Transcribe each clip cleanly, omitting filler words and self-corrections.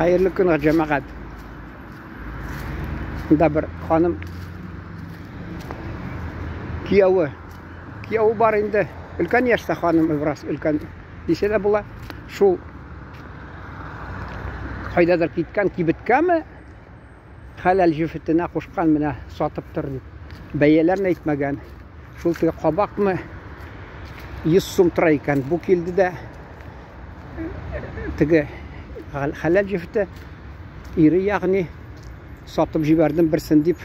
Хәерле көн, җәмәгать. Монда бер ханым кияве. Кияве бар инде. Өлкән яшьтә ханым, бераз өлкән дисә дә була. Шул кайдадыр киткән кибеткәме? Хәләл җефетенә кушкан менә сатып тор дип. Бәяләрен әйтмәгән. Шул теге кабакмы 100 сум тора икән. Бу килде дә теге хәләл җефете ире ягъни сатып җибәрдем берсен дип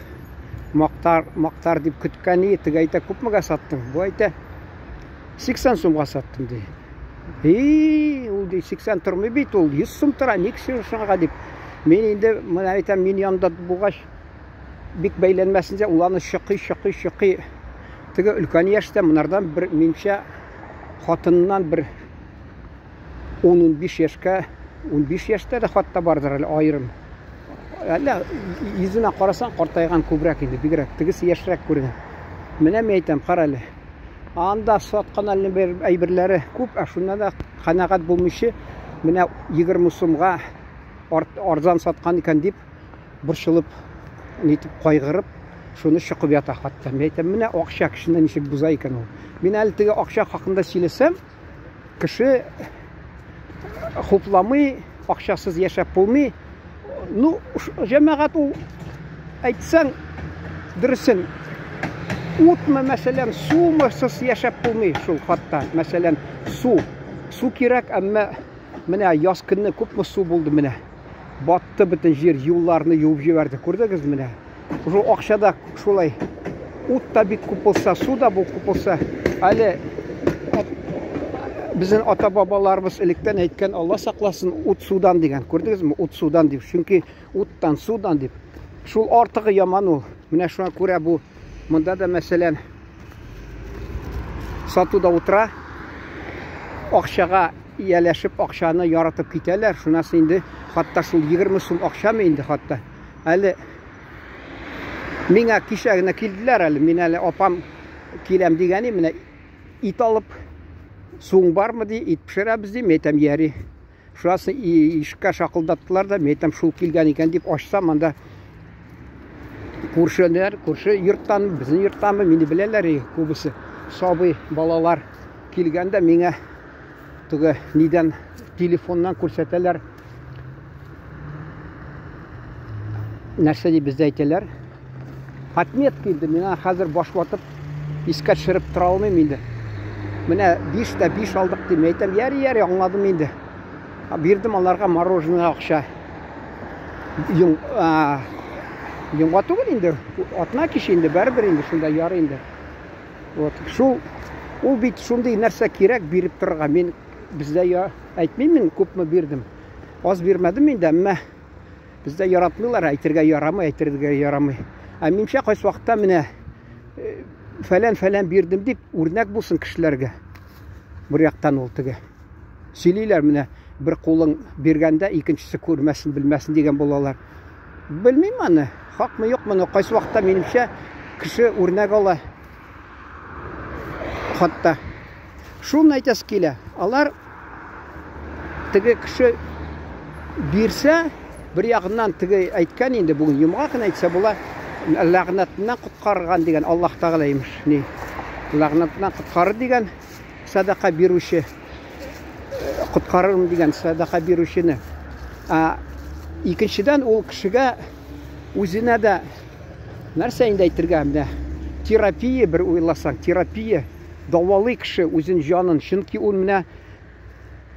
мактар, мактар дип көткән и теге әйтә күпмегә саттың? Бу әйтә 80 сумга саттым ди. И, ул ди 80 тормый бит ул 100 сум тора, ник син шуңа дип. Мин инде менә әйтәм, мин янында булгач бик бәйләнмәсен дә, ул аны чыкый, чыкый, чыкый. Теге өлкән яшьтә монардан бер минчә хатыннан бер 10-15 яшькә, 15 яшьтә дә хатта бардыр әле аерым. Әллә йөзенә карасаң, картайган күбрәк инде, бигрәк. Тегесе яшьрәк күренә. Менә мин әйтәм, кара әле. Анда саткан әле бер әйберләре күп, ә шуннан да канәгать булмыйча, менә 20 сумга арзан саткан икән дип борчылып, нитеп кайгырып, шуны чокып ята хатта. Мин әйтәм, менә акча кешене ничек боза икән ул. Мин әле теге акча хакында сөйләсәм, кеше хупламый, акчасыз яшәп булмый. Ну, җәмәгать ул әйтсәң, дөресен, утмы, мәсәлән, сумысыз яшәп булмый шул хатта. Мәсәлән, су. Су кирәк, әмма менә яз көнне күпме су булды менә. Батты бөтен җир, юлларны юып җибәрде. Күрдегез менә? Шул акча да шулай. Ут та бик күп булса, су да бик күп булса, әле безнең ата-бабаларыбыз электән әйткән, Алла сакласын, ут судан дигән. Күрдегезме? Ут судан дип. Чөнки уттан, судан дип. Шул артыгы яман ул. Менә шуңа күрә бу монда да мәсәлән сатуда утыра, акчага ияләшеп, акчаны яратып китәләр. Шуннан инде хатта шул 20 сум акчамы инде хатта. Әле миңа кичә генә килделәр әле. Мин әле апам киләм дигән менә ит алып, суың бармы ди, ит пешерәбез ди, мин әйтәм, яри. Шуннан ишеккә шакылдаттылар да, мин әйтәм, шул килгән икән дип ачсам, анда күршеләр, күрше йорттан, безнең йорттанмы, мине беләләр күбесе. Сабый балалар килгәндә миңа теге нидән телефоннан күрсәтәләр. Нәрсә дип бездә әйтәләр? Отметка инде миңа хәзер баш ватып искә төшереп тора алмыйм инде. Менә 5 тә 5 алдык дим. Әйтәм, яри, яри, аңладым инде. Бирдем аларга мороженое акча. Йом, йомга түгел инде, атна кич инде, барыбер инде шунда ярый инде. Вот, шул ул бит шундый нәрсә кирәк биреп торырга. Мин бездә я әйтмим мин күпме бирдем. Аз бирмәдем инде, әмма бездә яратмыйлар, әйтергә ярамый, әйтергә ярамый. Ә минемчә кайсы вакытта менә э, фәлән-фәлән бирдем дип үрнәк булсын кешеләргә. Бер яктан ул теге. Сөйлиләр менә бер кулың биргәндә икенчесе күрмәсен, белмәсен дигән булалар. Белмим аны, хакмы юкмы, но кайсы вакытта минемчә кеше үрнәк ала. Хатта. Шуны әйтәсе килә. Алар теге кеше бирсә, бер ягыннан теге әйткән инде бүген йомга кына әйтсә була, ләгънәтеннән коткарган дигән Аллаһ Тәгалә имеш. Ни? Ләгънәтеннән коткарыр дигән сәдака бирүче коткарырмын дигән сәдака бирүчене. Ә икенчедән ул кешегә үзенә дә нәрсә инде әйтергә менә терапия бер уйласаң, терапия дәвалый кеше үзен җанын, чөнки ул менә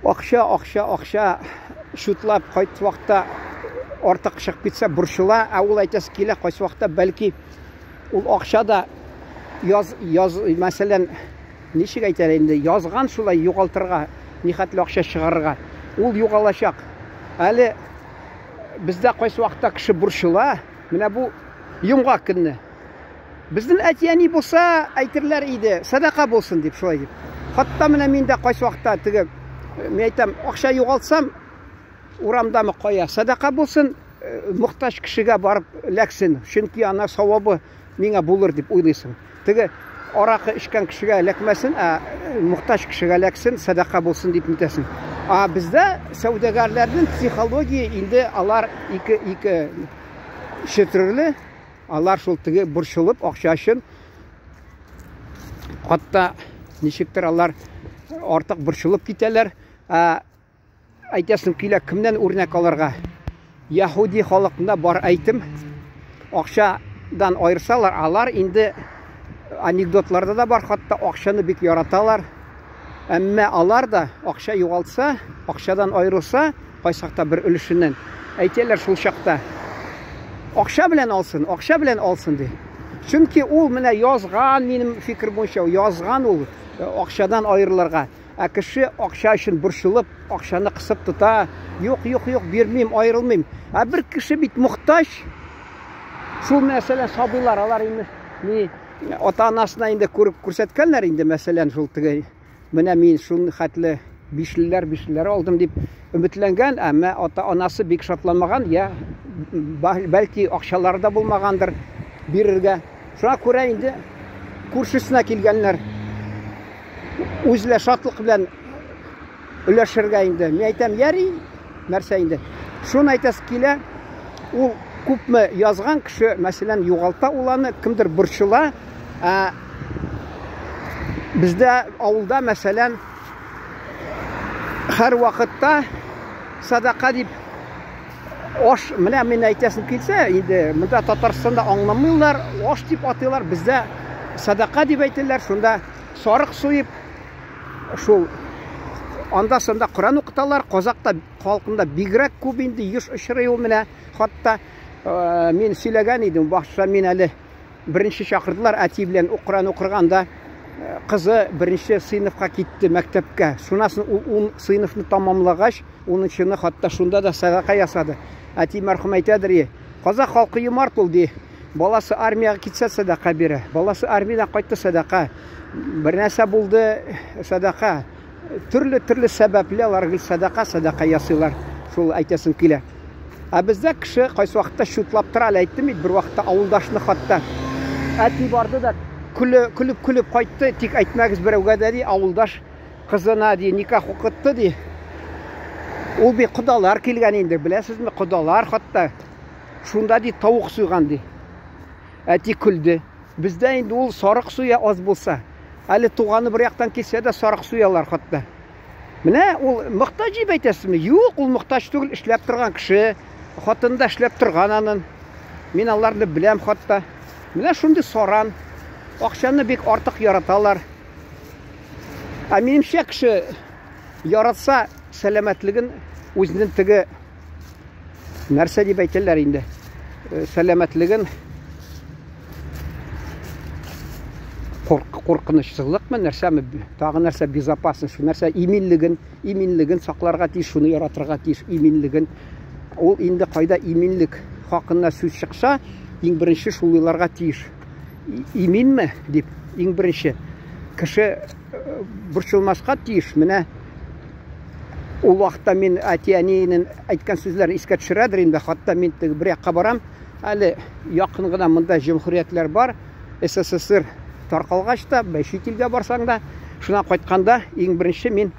акча, акча, акча шутлап кайт вакытта артык чыгып китсә борчыла, ә ул әйтәсе килә, кайсы вакытта бәлки ул акча да яз, яз, мәсәлән, ничек әйтәләр инде, язган шулай югалтырга, нихәтле акча чыгарырга, ул югалачак. Әле бездә кайсы вакытта кеше борчыла, менә бу йомгак көнне. Безнең әти-әни булса, әйтерләр иде, сәдака булсын дип, шулай дип. Хатта менә мин дә кайсы вакытта теге, мин әйтәм, акча югалтсам, урамдамы кая, сәдака булсын, мохтаҗ кешегә барып эләксен, чөнки ана савабы миңа булыр дип уйлыйсың. Теге Аракы эчкән кешегә эләкмәсен, ә мохтаҗ кешегә эләксен, сәдака булсын дип нитәсең. А бездә сәүдәгәрләрнең психология инде алар ике ике төрле, алар шул теге борчылып акча өчен хатта ничектер алар артык борчылып китәләр. Ә Әйтәсем килә, кемнән үрнәк алырга? Яһүди халыкында бар әйтем, акчадан аерсалар, алар инде анекдотларда да бар, хатта акчаны бик яраталар. Әмма алар да акча югалтса, акчадан аерылса, кайсакта бер өлешеннән, әйтәләр шул чакта, акча белән алсын, акча белән алсын ди. Чөнки ул менә язган, минем фикер буенча, язган ул э, акчадан аерылырга. Ә кеше акча өчен борчылып, акчаны кысып тота. Юк, юк, юк, бирмим, аерылмыйм. Ә бер кеше бит мохтаҗ. Шул мәсәлән, сабыйлар, алар инде ни ата-анасына инде күреп күрсәткәннәр инде, мәсәлән, шул теге менә мин шул хәтле бишлеләр, бишлеләр алдым дип өметләнгән, әмма ата-анасы бик шатланмаган, я бәлки акчалары да булмагандыр бирергә. Шуңа күрә инде күршесенә килгәннәр. Үзлә шатлык белән өләшергә инде. Мин әйтәм, яри, нәрсә инде. Шуны әйтәсе килә, ул күпме язган кеше, мәсәлән, югалта ул аны, кемдер борчыла. Ә бездә авылда, мәсәлән, һәр вакытта садака дип аш, менә мин әйтәсем килсә, инде монда Татарстанда аңламыйлар, аш дип атыйлар, бездә садака дип әйтәләр, шунда сарык суеп, шул анда-санда Коръән укыталар, казакта халкында бигрәк күп инде, еш очрый ул менә, хатта э, мин сөйләгән идем, башта мин әле беренче чакырдылар, әти белән Коръән укырганда э, кызы беренче сыйныфка китте мәктәпкә. Шуннан соң ул 10 сыйныфны тамамлагач, унынчыны хатта шунда да садака ясады. Әти мәрхүм әйтәдер, казак халкы юмарт ул, ди. Баласы армиягә китсә садака бирә. Баласы армиядән кайтты садака. Бер нәрсә булды садака. Төрле-төрле сәбәпле алар гел садака, садака ясыйлар. Шул әйтәсем килә. Ә бездә кеше кайсы вакытта чутлап тора, әле әйттем бит, бер вакытта авылдашны хатта. Әти барды да көлеп көлеп кайтты, тик әйтмәгез берәүгә дә ди, авылдаш кызына ди никах укытты ди. Ул бит кодалар килгән инде, беләсезме, кодалар хатта. Шунда ди тавык суйган ди. Әти көлде. Бездә инде ул сарык суя аз булса. Әле туганы бер яктан килсә дә сарык суялар хатта. Менә ул мохтаҗ дип әйтәсезме? Юк, ул мохтаҗ түгел, эшләп торган кеше. Хатыны да эшләп торган анын. Мин аларны беләм хатта. Менә шундый саран. Акчаны бик артык яраталар. Ә минемчә кеше яратса сәламәтлеген үзенең теге нәрсә дип әйтәләр инде э, сәламәтлеген куркынычсызлыкмы нәрсәме тагы нәрсә безопасность нәрсә иминлеген иминлеген сакларга тиеш шуны яратырга тиеш иминлеген ул инде кайда иминлек хакында сүз чыкса иң беренче шул уйларга тиеш иминме дип иң беренче кеше э, борчылмаска тиеш менә Ул вакытта мин әти-әнинең әйткән сүзләрен искә төшерәдер инде. Хатта мин теге бер якка барам. Әле якын гына монда җөмһүриятләр бар. СССР таркалгач та, чит илгә барсаң да, шуннан кайтканда иң беренче мин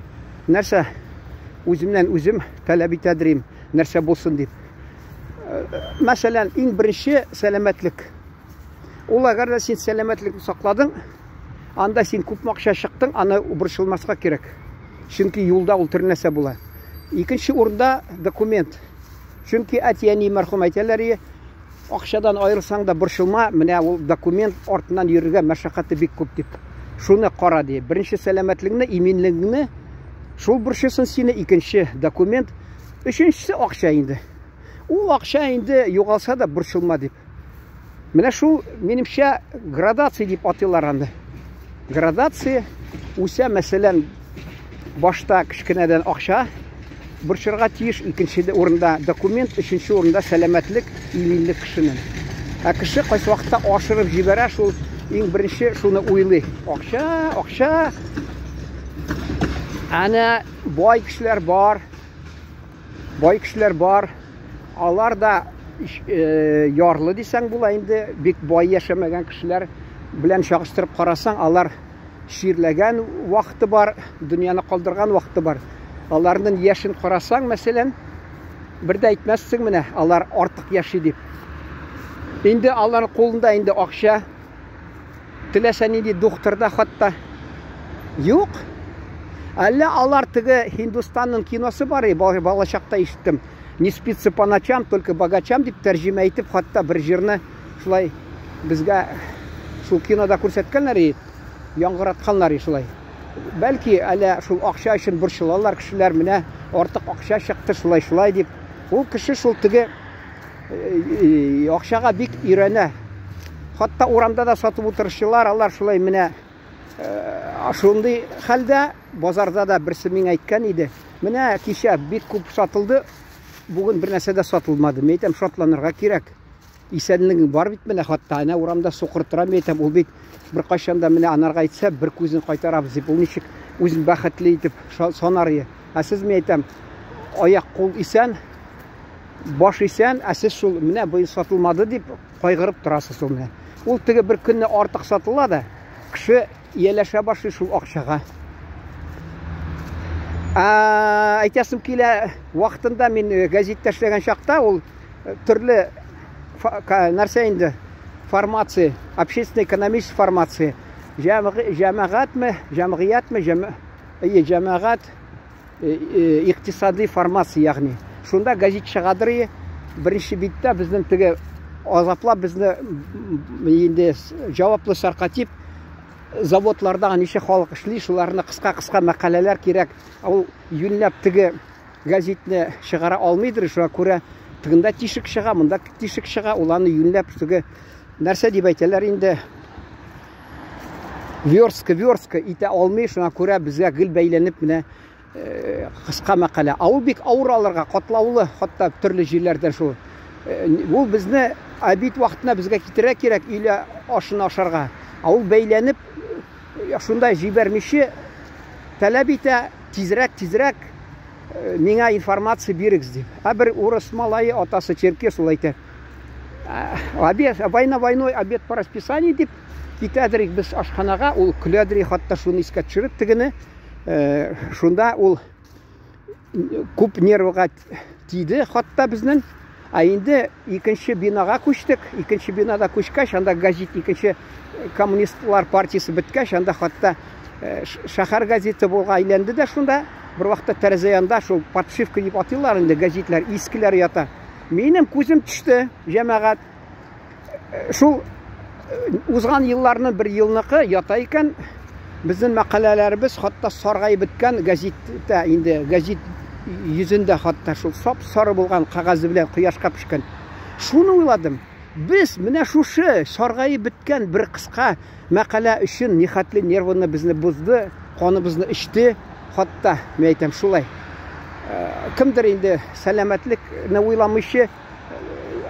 нәрсә үземнән үзем таләп итәдер им, нәрсә булсын дип. Э, мәсәлән, иң беренче сәламәтлек. Ул әгәр дә син сәламәтлекне сакладың, анда син күпме акча чыктың, аны борчылмаска кирәк. Чөнки юлда ул төрле нәрсә була. Икенче урында документ. Чөнки әти-әни мәрхүм әйтәләр, акчадан аерылсаң да борчылма, менә ул документ артыннан йөрергә мәшәкате бик күп дип. Шуны кара ди. Беренче сәламәтлегеңне, иминлегеңне шул борчысын сине, икенче документ, өченчесе акча инде. Ул акча инде югалса да борчылма дип. Менә шул, минемчә, градация дип атыйлар аны. Градация үсә, мәсәлән, башта кечкенәдән акча борчырга тиеш, икенче урында документ, өченче урында сәламәтлек, иминлек кешенең. Ә кеше кайсы вакытта ашырып җибәрә, шул иң беренче шуны уйлый. Акча, акча. Әнә бай кешеләр бар. Бай кешеләр бар. Алар да э, ярлы дисәң була инде, бик бай яшәмәгән кешеләр. белән чагыштырып карасаң, алар чирләгән вакыты бар, дөньяны калдырган вакыты бар. Аларның яшен карасаң, мәсәлән, бер дә әйтмәссең менә, алар артык яши дип. Инде алар кулында инде акча, теләсә нинди духтырда хатта юк. Әллә алар теге Һиндустанның киносы бар, балачакта ишеттем. Не спится по ночам, только богачам дип тәрҗемә итеп, хатта бер җырны шулай безгә шул кинода күрсәткәннәр, яңгыратканнар шулай. Бәлки әле шул акча өчен борчылалар кешеләр, менә артык акча чыкты шулай шулай дип. Ул кеше шул теге акчага бик өйрәнә. Хатта урамда да сатып утыручылар, алар шулай менә шундый хәлдә, базарда да берсе миңа әйткән иде. Менә кичә бик күп сатылды, бүген бер нәрсә дә сатылмады. Мин әйтәм, шатланырга кирәк. Исәнлегең бар бит менә, хатта әнә урамда сукыр тора, мин әйтәм, ул бит беркайчан да менә анарга әйтсә, бер күзен кайтарабыз дип, ул ничек үзен бәхетле итеп санар иде. Ә сез, мин әйтәм, аяк кул исән, баш исән, ә сез шул менә быел сатылмады дип кайгырып торасыз ул менә. Ул теге бер көнне артык сатыла да, кеше ияләшә башлый шул акчага. Әйтәсем килә, вакытында мин гәзиттә эшләгән чакта ул төрле нәрсә инде формация, общественно-экономическая формация, җәмәгатьме, җәмгыятьме, җәмәгать икътисади формация, ягъни. Шунда гәзит чыгадыр, беренче биттә безнең теге азаплап безне инде җаваплы саркатип заводларда ничә халык эшли, шуларны кыска-кыска мәкаләләр кирәк. Ул юньләп теге гәзитне чыгара алмыйдыр, шуңа күрә тегендә тишек чыга, монда тишек чыга, ул аны юньләп теге нәрсә дип әйтәләр инде, верстка, верстка итә алмый, шуңа күрә безгә гел бәйләнеп менә кыска мәкалә. Ә ул бик авыр алырга, катлаулы, хатта төрле җирләрдән шул. Ул безне обед вакытына безгә китерә кирәк өйлә ашын ашарга. Ә ул бәйләнеп шунда җибәрмичә таләп итә, тизрәк, тизрәк миңа информация бирегез дип. Ә бер урыс малае, атасы черкес, ул әйтә, обед, война войной, обед по расписанию дип китәдер без ашханага, ул көләдер, хатта шуны искә төшереп тегене, шунда ул күп нервыга тиде хатта безнең. Ә инде икенче бинага күчтек. Икенче бинада күчкәч, анда газет икенче коммунистлар партиясе беткәч, анда хатта шәһәр газеты булга әйләнде дә шунда. Бер вакытта тәрәзә янында шул подшивка дип атыйлар инде газетлар, искеләр ята. Минем күзем төште, җәмәгать. Шул узган елларның бер елныкы ята икән. Безнең мәкаләләребез хатта саргаеп беткән газеттә инде, газет йөзендә хатта шул сап-сары булган кәгазе белән кояшка пешкән. Шуны уйладым. Без менә шушы саргаеп беткән бер кыска мәкалә өчен нихәтле нервыны безне бозды, каныбызны эчте, хатта, мин әйтәм, шулай. Кемдер инде сәламәтлекне уйламыйча,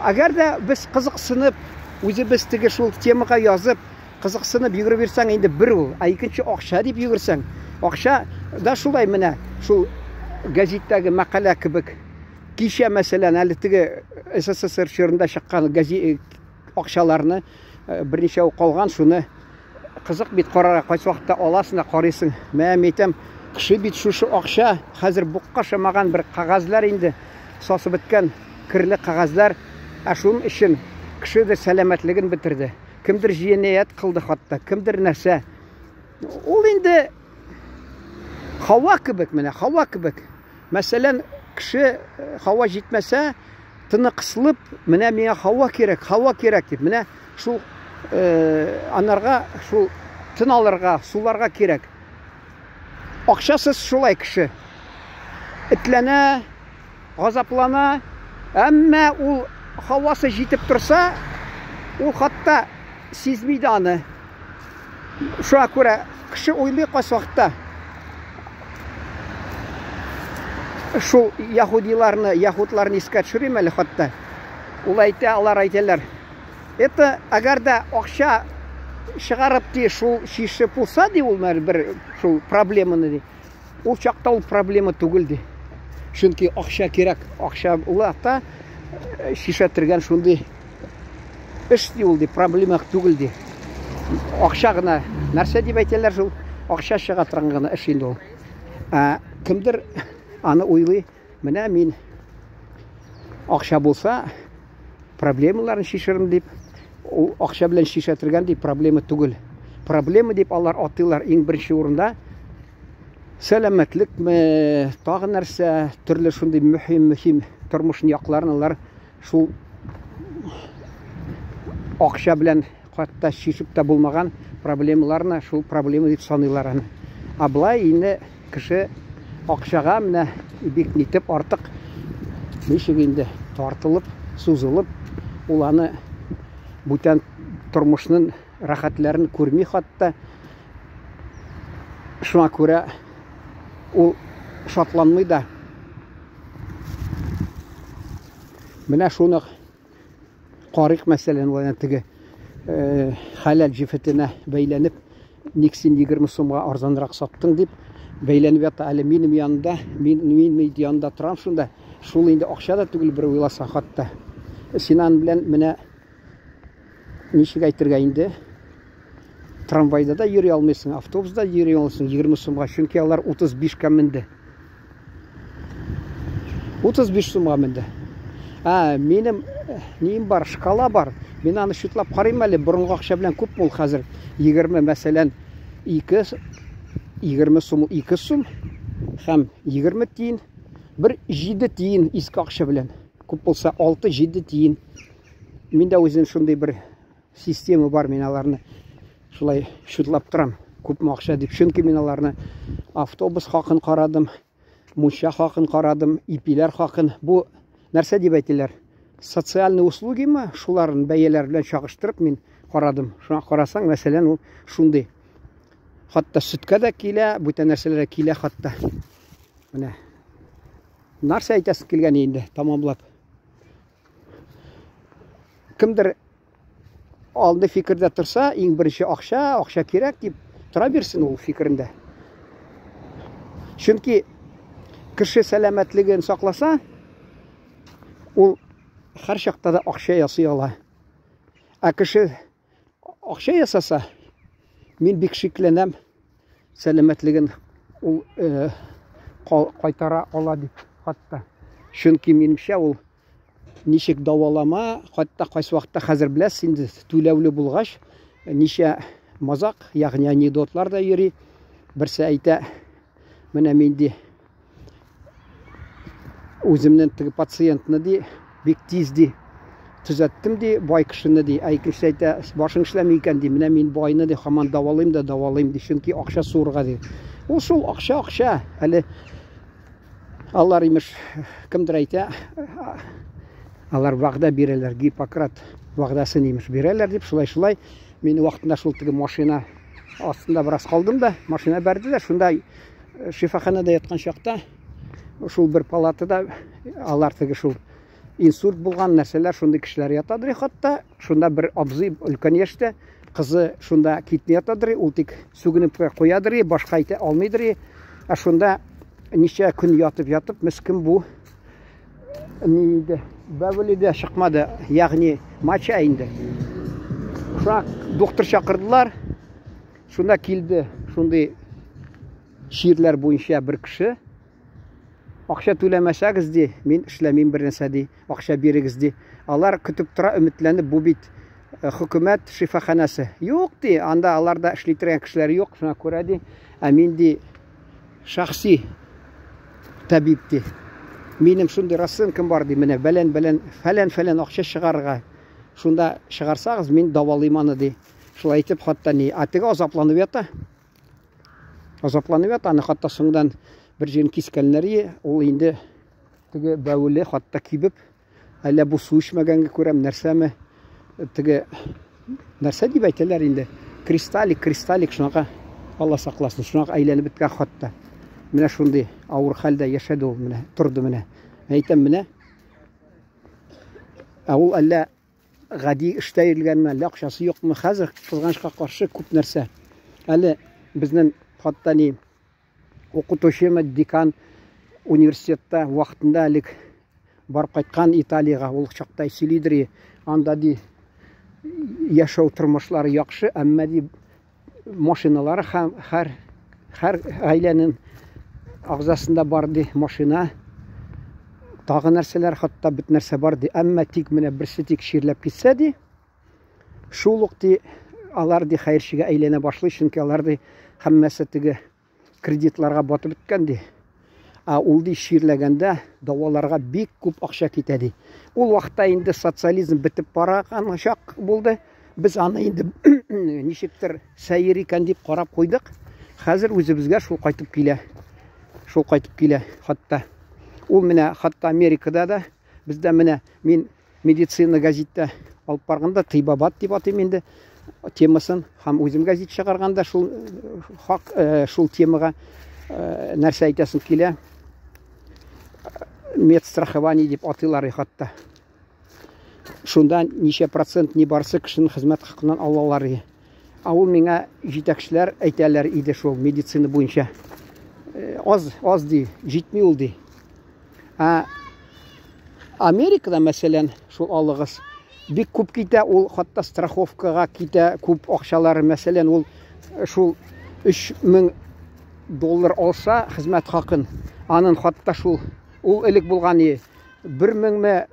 әгәр дә без кызыксынып, үзебез теге шул темага язып, кызыксынып йөгереп йөрсәң, инде бер ул, ә икенче акча дип йөгерсәң, акча да шулай менә шул гәзиттәге мәкалә кебек. Кичә, мәсәлән, әле теге СССР чорында чыккан газет акчаларны берничә калган, шуны кызык бит карарга, кайсы вакытта аласың да карыйсың. Мә, әйтәм, кеше бит шушы акча хәзер букка шамаган бер кәгазьләр инде, сасып беткән керле кәгазьләр, ә шуның өчен кеше дә сәламәтлеген бетерде. Кемдер җинаять кылды хатта, кемдер нәрсә. Ул инде һава кебек менә, һава кебек. Мәсәлән, кеше һава җитмәсә, тыны кысылып, менә миңа һава кирәк, һава кирәк дип, менә шул анарга шул тын алырга, суларга кирәк. Акчасыз шулай кеше этләнә, газаплана, әмма ул һавасы җитеп торса, ул хатта сизми дә аны. Шуңа күрә кеше уйлый кайсы вакытта шул яһудиларны, яһудларны искә төшерим әле хатта. Ул әйтә, алар әйтәләр. Это әгәр дә акча чыгарып ди, шул чишеп булса ди ул бер шул проблеманы ди. Ул чакта ул проблема түгел ди. Чөнки акча кирәк, акча ул ата шишә тергән шундый эш ди ул ди, проблема түгел ди. Акча гына, нәрсә дип әйтәләр шул, акча чыга торган гына эш инде ул. Ә кемдер аны уйлый, менә мин акча булса, проблемаларын чишерм дип, ул акча белән чишә торган дип проблема түгел. Проблема дип алар атыйлар иң беренче урында сәламәтлекме, тагы нәрсә, төрле шундый мөһим-мөһим тормыш якларын алар шул акча белән хатта чишеп тә булмаган проблемаларны шул проблема дип саныйлар аны. Ә болай инде кеше акчага менә бик нитеп артык ничек инде тартылып, сузылып, ул аны бүтән тормышның рәхәтләрен күрми хатта. Шуңа күрә ул шатланмый да. Менә шуны карыйк, мәсәлән, ул теге э, хәләл җефетенә бәйләнеп, ник син 20 сумга арзанрак саттың дип бәйләнеп ята. Әле минем янында, мин мин янында торам шунда. Шул инде акча да түгел бер уйласа хатта. Син аның белән менә ничек әйтергә инде? Трамвайда да йөри алмыйсың, автобуста йөри алмыйсың 20 сумга, чөнки алар 35-кә менде. 35 сумга менде. Ә, минем э, нием бар, шкала бар. Мин аны счетлап карыйм әле, борынгы акча белән күп ул хәзер. 20, мәсәлән, 2 20 сум, 2 сум һәм 20 тиен, бер 7 тиен иске акча белән. Күп булса 6-7 тиен. Миндә үзем шундый бер система бар, мин аларны шулай счетлап торам, күпме акча дип. Чөнки мин аларны автобус хакын карадым, мунча хакын карадым, ипиләр хакын. Бу нәрсә дип әйтәләр? Социальные услугимы? Шуларын бәяләр белән чагыштырып мин карадым. Шуңа карасаң, мәсәлән, ул шундый. Хатта сөткә дә килә, бүтән нәрсәләргә килә хатта. Менә. Нәрсә әйтәсең килгән инде, тамамлап. Кемдер алды фикердә торса, иң беренче акча, акча кирәк дип тора бирсен ул фикерендә. Чөнки кеше сәламәтлеген сакласа, ул һәр чакта да акча ясый ала. Ә кеше акча ясаса, мин бик шикләнәм, сәламәтлеген ул э, кайтара ала дип хатта. Чөнки минемчә ул ничек дәвалама, хатта кайсы вакытта хәзер беләсез инде түләүле булгач, ничә мазак, ягъни анекдотлар да йөри. Берсе әйтә, менә мин ди үземнең теге пациентны ди, бик тиз ди төзәттем ди, бай кешене ди. Ә икенчесе әйтә, башың эшләми икән ди, менә мин байны ди, һаман дәвалыйм да дәвалыйм ди, чөнки акча суырга ди. Ул шул акча, акча. Әле алар имеш, кемдер әйтә, алар вәгъдә бирәләр, Гиппократ вәгъдәсен имеш бирәләр дип, шулай-шулай. Мин вакытында шул теге машина астында бераз калдым да, машина бәрде дә, шунда э, шифаханада яткан чакта шул бер палатада алар теге шул инсульт булган нәрсәләр шундый кешеләр ятадыр хатта. Шунда бер абзый өлкән яшьтә, кызы шунда китми ятадыр, ул тик сүгенеп куядыр, башка әйтә алмыйдыр. Ә шунда ничә көн ятып-ятып, мескен бу ни иде, бәвеле дә чыкмады, ягъни мача инде. Шуңа доктор чакырдылар. Шунда килде шундый чирләр буенча бер кеше. Акча түләмәсәгез, ди, мин эшләмим бер нәрсә, ди, акча бирегез, ди. Алар көтеп тора, өметләнеп, бу бит э, хөкүмәт шифаханәсе. Юк, ди, анда аларда эшли торган кешеләр юк, шуңа күрә, ди, ә мин, ди, шәхси табиб, ди. Минем шундый расценкам бар, ди, менә бәлән-бәлән, фәлән-фәлән акча чыгарырга. Шунда чыгарсагыз, мин дәвалыйм аны, ди. Шулай итеп, хатта ни, ә теге азапланып ята. Азапланып ята, аны хатта соңдан бер җирен кискәннәр, ул инде теге бәвеле хатта кибеп, әллә бу су эчмәгәнгә күрәм, нәрсәме, теге нәрсә дип әйтәләр инде, кристаллик, кристаллик шунака, Алла сакласын, шунака әйләнеп беткән хатта. Менә шундый авыр хәлдә яшәде ул, менә торды менә. Әйтәм менә. Ә ул әллә гади эштә йөргәнме, әллә акчасы юкмы? Хәзер кызганычка каршы күп нәрсә. Әле безнең хатта ни укытучымы, декан университетта вакытында элек барып кайткан Италиягә, ул чакта сөйлидер, анда ди Яшәү тормышлары яхшы, әмма ди машиналары һәм һәр һәр гаиләнең агзасында бар ди машина. Тагы нәрсәләр, хатта бөтен нәрсә бар ди. Әмма тик менә берсе тик чирләп китсә ди, шул ук ди алар ди хәерчегә әйләнә башлый, чөнки алар ди һәммәсе теге кредитларга батып беткән ди. Ә ул ди чирләгәндә дәваларга бик күп акча китә ди. Ул вакытта инде социализм бетеп барган чак булды. Без аны инде ничектер сәер икән дип карап куйдык. Хәзер үзебезгә шул кайтып килә. Шул кайтып килә хатта. Ул менә хатта Америкада да бездә менә мин Медицина гәзиттә алып барганда Тыйбабат дип атыйм инде темасын һәм үзем гәзит чыгарганда шул хак шул темага нәрсә әйтәсем килә. Медстрахование дип атыйлар хатта. Шунда ничә процент ни барсы кешенең хезмәт хакыннан алалар. Ә ул миңа җитәкчеләр әйтәләр иде шул медицина буенча. Аз, аз ди, җитми ул ди. Ә Америкада, мәсәлән, шул алыгыз, бик күп китә, ул хатта страховкага китә күп акчалары. Мәсәлән, ул шул 3000 доллар алса хезмәт хакын, анын хатта шул ул элек булган 1000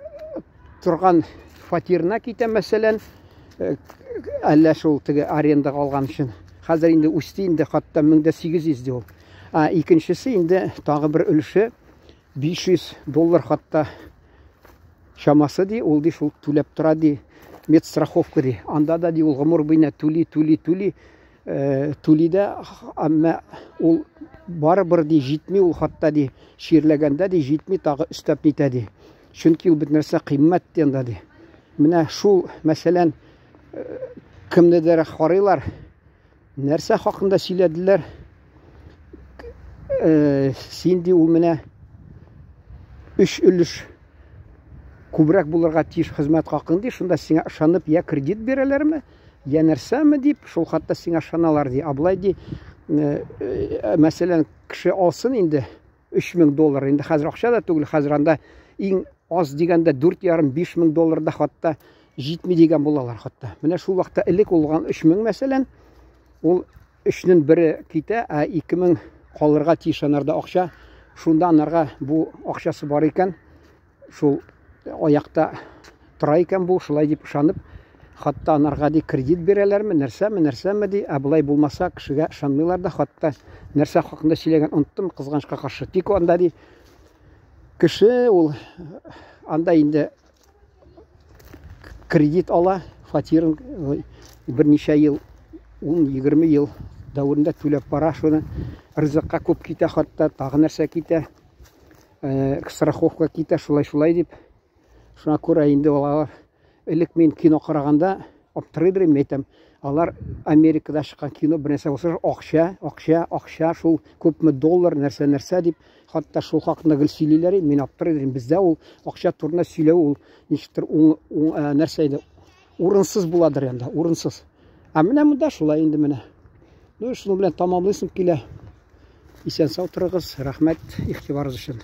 торган фатирына китә, мәсәлән, әллә шул теге арендага алган өчен. Хәзер инде үсте инде, хатта 1800 ди ул. Ә икенчесе инде тагы бер өлеше 500 доллар хатта чамасы ди, ул ди шул түләп тора ди, медстраховка ди. Анда да ди ул гомер буена түли, түли, түли, түли дә, әмма ул барыбер ди җитми ул хатта ди, чирләгәндә ди җитми, тагы өстәп нитә ди. Чөнки ул бит нәрсә кыйммәт ди анда ди. Менә шул, мәсәлән, кемнедер карыйлар, нәрсә хакында сөйләделәр? Син ди ул менә өч өлеш күбрәк булырга тиеш хезмәт хакың ди, шунда сиңа ышанып я кредит бирәләрме, я нәрсәме дип, шул хатта сиңа ышаналар ди. Ә ди, мәсәлән, кеше алсын инде 3000 доллар, инде хәзер акча да түгел, хәзер анда иң аз дигәндә 4,5-5 мең доллар да хатта җитми дигән булалар хатта. Менә шул вакытта элек булган 3000 мәсәлән, ул өчнең бере китә, ә 2000 калырга тиеш анарда акча. Шунда анарга бу акчасы бар икән, шул аякта тора икән бу, шулай дип ышанып, хатта анарга ди кредит бирәләрме, нәрсәме, нәрсәме ди, ә болай булмаса кешегә ышанмыйлар да, хатта нәрсә хакында сөйләгән оныттым, кызганычка каршы. Тик анда ди кеше ул анда инде кредит ала, фатирын берничә ел, 10-20 ел дәверендә түләп бара, шуны ризыкка күп китә, хатта тагы нәрсә китә, страховка китә, шулай-шулай дип. Шуңа күрә инде алар элек мин кино караганда аптырыйдыр инде әйтәм. Алар Америкада чыккан кино бер нәрсә булса, акча, акча, акча, шул күпме доллар, нәрсә, нәрсә дип, хатта шул хакында гел сөйлиләр, мин аптырыйдыр инде. Бездә ул акча турында сөйләү ул ничектер нәрсә инде, урынсыз буладыр инде, урынсыз. Ә менә монда шулай инде менә. Ну, шуның белән тамамлыйсым килә. Исән сау торыгыз, рәхмәт игътибарыгыз өчен.